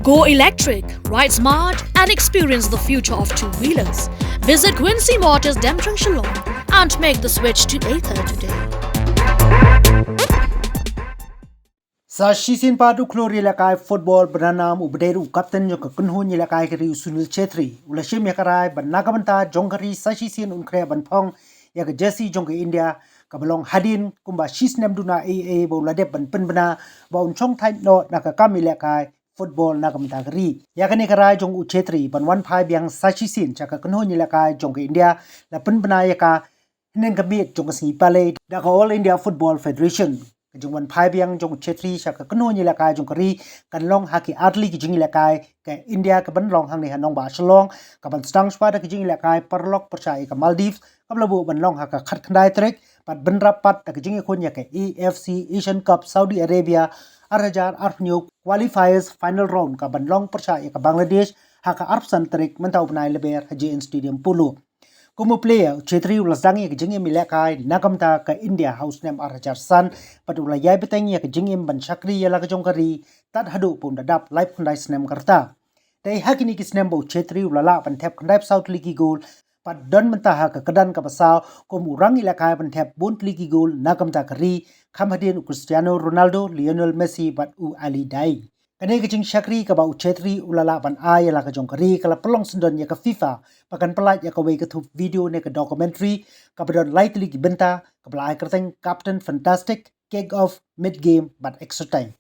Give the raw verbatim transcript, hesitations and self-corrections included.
Go electric, ride smart, and experience the future of two-wheelers. Visit Quincy Motors, Demchong, Shillong, and make the switch to Ather today. Sa shisien pat u khlur ïalehkai football ba nam u ba dei ruh u captain jong ka kynhun ïalehkai ka ri u Sunil Chhetri u la shim ïa ka rai ba na ka bynta jong ka ri sa shisien un khreh ban phong ïa ka jersey jong ka India kaba long hadien kumba shisnem duna ei ei ba u la dep ban pynbna ba un shong thait noh na ka kam ïalehkai football na ka bynta ka ri. Ïa kane ka rai jong u Chhetri ban wan phai biang sa shisien sha ka kynhun ïalehkai jong ka India la pynbna ïa ka hynnin ka miet jong ka sngi Palei da ka All India Football Federation. Ka jingwan phai biang jong u Chhetri sha ka kynhun ïalehkai jong ka ri kan long ha ki artylli ki jingïalehkai ka India kaban long hangne ha nongbah Shillong, kaban sdang shwa da ka jingïalehkai paralok pyrshah ïa ka Maldives kaba la buh ban long ha ka khatkhyndai tarik, bad bynrap pat da ka jingïakhun ïa ka A F C Asian Cup Saudi Arabia ar hajar arphew hynñiew qualifiers final round kaban long pyrshah ïa ka Bangladesh ha ka arphew san tarik mynta u bnai Lber ha J N Stadium Polo. Kum u player, u Chhetri u la sdang ïa ka jingim ïalehkai na ka bynta ka India ha u snem ar hajar san, bad u la ïai bteng ïa ka jingim ban shakri ïa la ka jong ka ri tad haduh ba un da dap laiphew khyndai snem ka rta. Dei ha kine ki snem ba u Chhetri u la lah ban thep khyndaiphew saw tylli ki gol, bad don mynta ha ka kyrdan kaba saw kum u rang ïalehkai ban thep bun tylli ki gol na ka bynta ka ri, kham hadien u Cristiano Ronaldo, Lionel Messi bad u Ali Daei. Kane ka jingshakri kaba u Chhetri u la lah ban ai ïa la ka jong ka ri ka la pynlong syndon ïa ka FIFA ba kan pyllait ïa kawei ka thup video ne ka documentary kaba don lai tylli ki bynta kaba la ai kyrteng Captain Fantastic, Kick Off, Mid Game bad Extra Time.